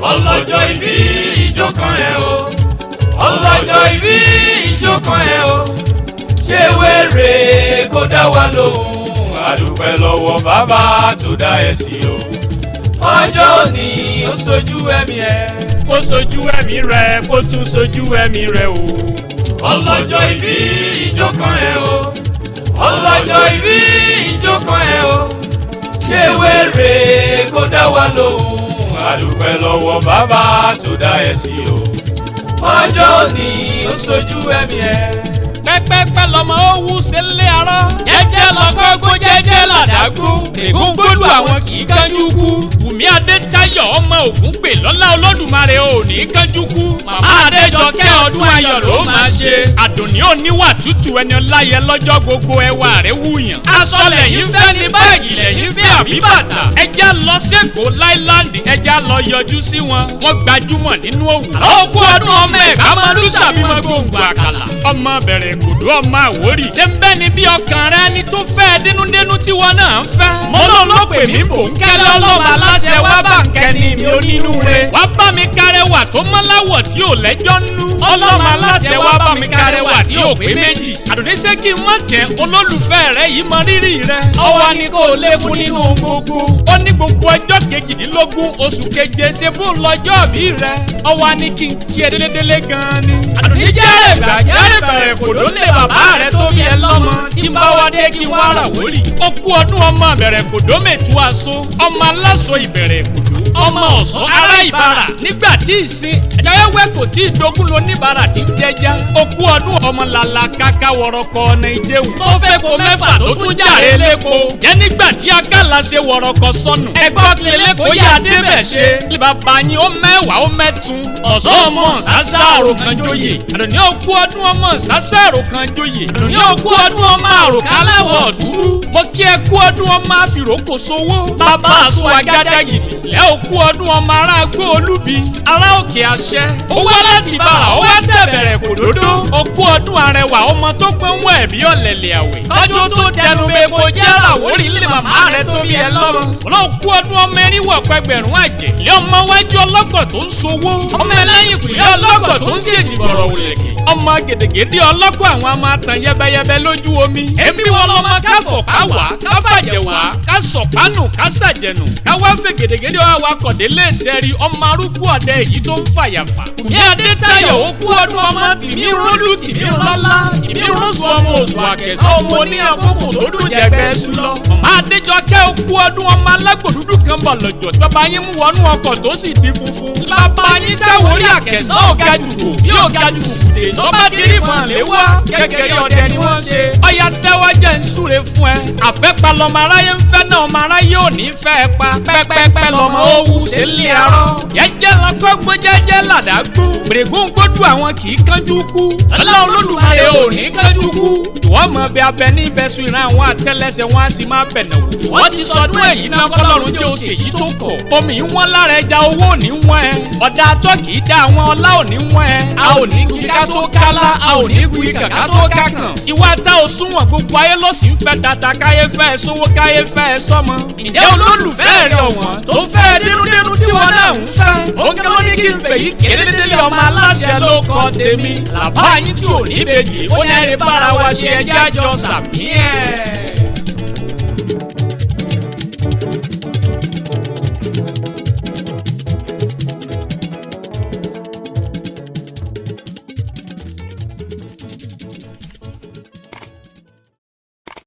Ọlọ́jọ́ ìbí ìjó kan ẹ̀ o. Ọlọ́jọ́ ìbí ìjó kan ẹ̀ o. Ṣé wèrè kó dá wa lóhùn? Àdúpẹ́ lọ́wọ́ bàbá tó dá ẹ sí o. Ọjọ́ òní ó sojú ẹ̀mí ẹ̀. Kó sojú ẹ̀mí rẹ, kó tún sojú ẹ̀mí rẹ o. Ọlọ́jọ́ ìbí ìjó kan ẹ̀ o. Ọlọ́jọ́ ìbí ìjó kan ẹ̀ o. Ṣé wèrè kó dá wa lóhùn? Àdúpẹ́ lọ́wọ́ bàbá tó dá ẹ sí o. Ọjọ́ òní ó sojú ẹ̀mí ẹ̀. Pẹ́pẹ́pẹ́ lọmọ ó wú sílé arọ́. Jẹ́jẹ́ lọ́kọ́ gbó, jẹ́jẹ́ làdágbó. Ègúngbódù àwọn kì í kánjú kú. Wùmí Adétayọ̀ ọmọ Ògúngbè lọ́lá Olódùmarè ò ní kánjú kú. Màmá Adéjọkẹ́, ọdún ayọ̀ ló máa ṣe. Àdùnní oníwà tútù, ẹni ọláyẹ lọ́jọ́ gbogbo, ẹwà rẹ̀ wúyàn. Aṣọ lẹ́yìn fẹ́ ni, báàgì lẹ́yìn fẹ́, àbí bàtà? Ẹja lọ sẹ́kọ̀ọ́ láìláńdì, ẹja lọ yọjú sí wọn. Wọ́n gbajúmọ̀ nínú òwò. Àwọn kú ọdún, ọmọ Ẹ̀gbá máa lù sàbímọ gbòǹgbò àkàlà. Ọmọ bẹ̀rẹ̀ kòdó, ọmọ Àwórì. Ṣé ń bẹ́ ni bí ọkàn rẹ ni tó fẹ́ dénúdénú tí wọn náà ń fẹ́? Mọ́lọ́ ló pè mí, mò ń kẹ́lẹ́ ọlọ́mọ aláṣẹ wá bá ń kẹ́ni mi onínúure. Wá bá mi kárẹ́wà tó mọ́láwọ̀ tí ò lẹ́jọ́ nú. Ọlọ́mọ aláṣẹ wá bá mi kárẹ́wà tí ò pé méjì. Àdùnní, ṣé kí n má jẹ́ olólùfẹ́ rẹ yìí mọ rírì rẹ? Ọwọ́ ni kò lékún nínú ohun gbogbo. Ó ní gbogbo ọjọ́ 18 oṣù keje ṣe fún lọ́jọ́ bí rẹ. Ọwọ́ ni kí n kí ẹ délédélé gan-an ni. Àdùnní jẹ́rẹ̀ gbà jẹ́rẹ̀ bẹ̀rẹ̀ kòdó lé bàbá rẹ tó bí ẹ lọ́mọ tí ń bá wá dé kí wọ́n rà wórì. Ó kú ọdún, ọmọ bẹ̀rẹ̀ kòdó mẹ́tù aṣọ, ọmọ aláṣọ ìbẹ̀rẹ̀ kòdó, ọmọ ọ̀sán ará ìbára. Nígbà tí ìsìn ẹ̀jáwẹ́wẹ́ kò tí ì dogun lo níbàárà tí ń jẹjá. Ó kú ọdún, ọmọ làlà kàkà wọ̀rọ̀kọ̀ ọ̀nà ìjẹun tó fẹ́ po mẹ́fà tó tún jàre lẹ́kọ̀ọ́. Jẹ́ nígbà tí akálà ṣe wọ̀rọ̀kọ̀ sọnù. Ẹgbọ́n kele kó yá débẹ̀ ṣe. Bàbá yín ó mẹ́wàá ó mẹ́tun. Ọ̀sán ọmọ sásá àròkàn joyè. Àdùnní, ó kú ọdún, ọmọ sásá àròkàn joyè. Àdùnní, ó kú ọdún, ọmọ àròkàn aláwọ̀ ọ̀dúrú. Mo kí ẹ kú ọdún, ọmọ àfìrókò sowó. Bàbá àṣọ agádágìdì. Lẹ́ ò kú ọdún, ọmọ ará agbó olúbi. Ará òkè àṣẹ. Ó wá láti bàrà, ó wá tẹ̀bẹ̀rẹ̀ kòdódó. Ó kú ọdún, arẹwà ọmọ tó pé ń wẹ̀ bí ọ̀lẹ̀lẹ̀ àwẹ̀. Tọ́jú tó tẹnu bẹ́ẹ̀ jẹ́ra wórí ilé màmá rẹ̀ tó bí ẹ lọ́mọ. Ọlọ́run kú ọdún, ọmọ eríwọ̀ pẹgbẹ̀rún àjẹ́. Ilé ọmọ wájú ọlọ́kọ̀ tó ń sowó. Ọmọ ẹlẹ́yìn kùlé ọlọ́kọ̀ tó ń ṣèjìbọ̀rọ̀ wòlẹ̀kẹ̀. Ọmọ gèdègèdè ọlọ́kọ̀ àwọn ọmọ àtàn yẹbẹyẹbẹ lójú omi. Èmi wọn lọmọ káfọ̀ káwá káfàjẹ̀ wá kásọ̀pánù kásàjẹ̀nù káwá fẹ́ gèdègèdè awakọ̀dé léṣẹ́ rí ọmọ arúgbó ọ̀dẹ èyí tó ń fàyàfà. Ní Adétayọ̀, ó kú ọdún, ọmọ tìmí rólù, tìmí rọ́lá, tìmí rọ́sù, ọmọ oṣù àkẹsàn, ọmọ oní àkókò tó dùn jẹgbẹ́ sùn lọ. Màmá Adéjọkẹ́, ó kú ọdún, ọmọ alágbò dúdú kan bọ̀ lọ́jọ́ tí bàbá yín mú wọnú ọkọ̀ tó sì di funfun. Bàbá yín táwọn orí àkẹsàn ọ̀gá jùkò bí ọ̀gá jùkò kùtè tó bá ti rí mọ̀ lé wá gẹ́gẹ́ ọdẹ ni wọ́n ṣe. Ọya tẹ́wọ́ jẹ́ ń súre fún ẹ. Àfẹ́pa lọmọ aráyé ń fẹ́ náà, ọmọ aráyé ò ní fẹ́ ẹ pa. Pẹ́pẹ́pẹ́ lọmọ ó wù sí ilé arọ́. Jẹ́jẹ́ lọkọ́ gbó, jẹ́jẹ́ làdágbó. Gbèrègùn gbódù àwọn kì í kánjú kú. Lọ́lá Olódùmarè ò ní kánjú kú. Ìwọ́n mọ̀ bí abẹ ní ibẹ̀sùn ìran àwọn àtẹ́lẹsẹ̀ wọn á sì máa bẹ̀nà wò. Wọ́n ti sọdún èyí náà, kọ́lọ́run jẹ́ oṣù èyí tó kọ̀. Omi ń wọ́n lára ẹja, owó ò ní wọ́n ẹ. Ọ̀dà atọ́ kì í dá àwọn ọlá ò ní wọ́n ẹ. A ò ní kí ká tó kálá, a ò ní kú ikà ká tó kákàn. Ìwà tá ò súnwọ̀n, gbogbo ayé ló sì ń fẹ́ tata, káyé fẹ́ sówó, káyé fẹ́ sọ́mọ. Ǹjẹ́ olólùfẹ́ rẹ̀ ọ̀wọ́n tó fẹ́ dénúdénú tí wọ́n náà ń fẹ́? Ó ń kí ló ní kí n fẹ́ yìí kérédélé, ọmọ aláṣẹ ló kọ́ tèmi. Làbá yín tí ò ní bèjì, ó ní ẹni bára wa ṣe ẹjẹ́ àjọ sàmí ẹ̀.